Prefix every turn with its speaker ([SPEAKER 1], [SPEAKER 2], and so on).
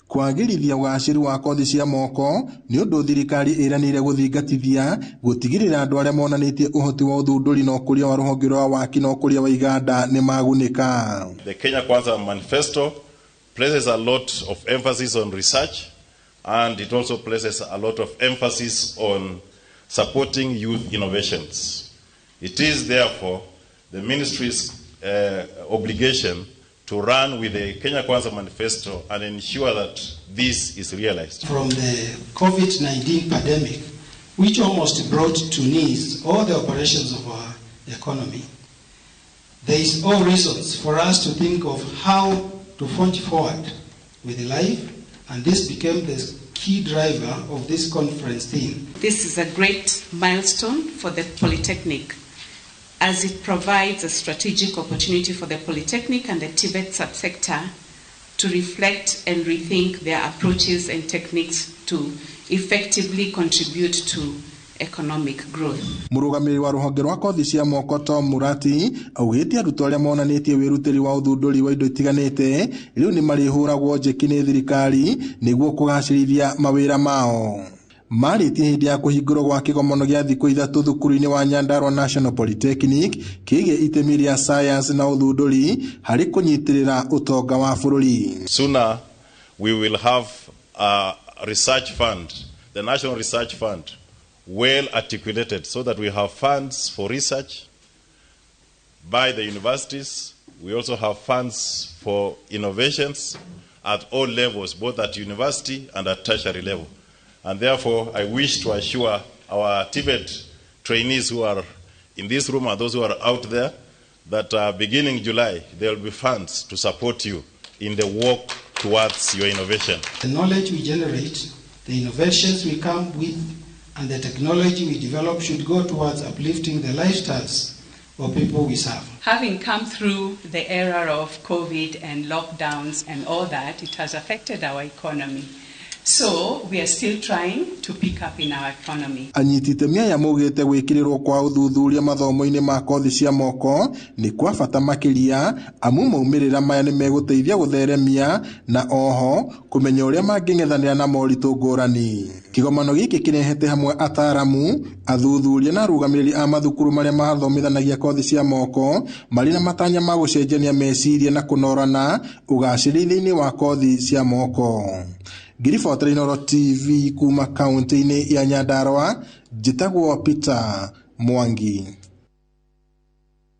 [SPEAKER 1] Kwagĩrithia ũgacĩru wa kothi cia moko nĩ ũndũ thirikari ĩranĩire gũthingatithia gũtigĩrĩra andũ arĩa monanĩtie ũhoti wa ũthundũri na ũkũria wa rũhonge rwa waki na ũkũria wa iganda nĩ magunĩka.
[SPEAKER 2] The Kenya Kwanza Manifesto places a lot of emphasis on research, and it also places a lot of emphasis on supporting youth innovations. It is therefore the ministry's obligation to run with the Kenya Kwanza Manifesto and ensure that this is realized.
[SPEAKER 3] From the COVID-19 pandemic, which almost brought to knees all the operations of our economy, there is all reasons for us to think of how to forge forward with life, and this became the key driver of this conference theme.
[SPEAKER 4] This is a great milestone for the Polytechnic, as it provides a strategic opportunity for the Polytechnic and the TVET subsector to reflect and rethink their approaches and techniques to effectively contribute to economic growth.
[SPEAKER 1] Mũrũgamĩrĩri wa rũhonge rwa kothi cia moko Tom Murati augĩte arutwo arĩa monanĩtie wĩrutĩri wa ũthundũri wa indo itiganĩte rĩu nĩ marĩhũragwo njeki nĩ thirikari nĩguo kũgacĩrithia mawĩra mao. Marĩtie hĩndĩ ya kũhingũrwo gwa kĩgomano gĩa thikũ 3 thukuru-inĩ wa Nyandarua National Polytechnic kĩgiĩ itemi rĩa science na ũthundũri harĩ kũnyitĩrĩra ũtonga wa bũrũri.
[SPEAKER 2] Sooner we will have a research fund, the National Research Fund, well articulated so that we have funds for research by the universities. We also have funds for innovations at all levels, both at university and at tertiary level. And therefore, I wish to assure our TVET trainees who are in this room and those who are out there that beginning July, there will be funds to support you in the work towards your innovation.
[SPEAKER 3] The knowledge we generate, the innovations we come with, and the technology we develop should go towards uplifting the lifestyles of people we serve.
[SPEAKER 5] Having come through the era of COVID and lockdowns and all that, it has affected our economy. So we are still trying to pick up in our economy.
[SPEAKER 1] Anyiti itemi aya maugĩte gwĩkĩrĩrwo kwa ũthuthuria mathomo-inĩ ma kothi cia moko nĩ kwa bata makĩria amu maumĩrĩra maya nĩ megũteithia gũtheremia na oho kũmenya ũrĩa mangĩng'ethanĩra na moritũ ngũrani. Kĩgomano gĩkĩ kĩrehete hamwe ataaramu, athuthuria na arũgamĩrĩri a mathukuru marĩa mathomithanagia kothi cia moko marĩ na matanya ma gũcenjania meciria na kũnorana ũgacĩri thĩinĩ wa kothi cia moko. Ngiribotera Inooro TV kuma kaunti-inĩ ya Nyandarua, njĩtagwo Peter Mwangi.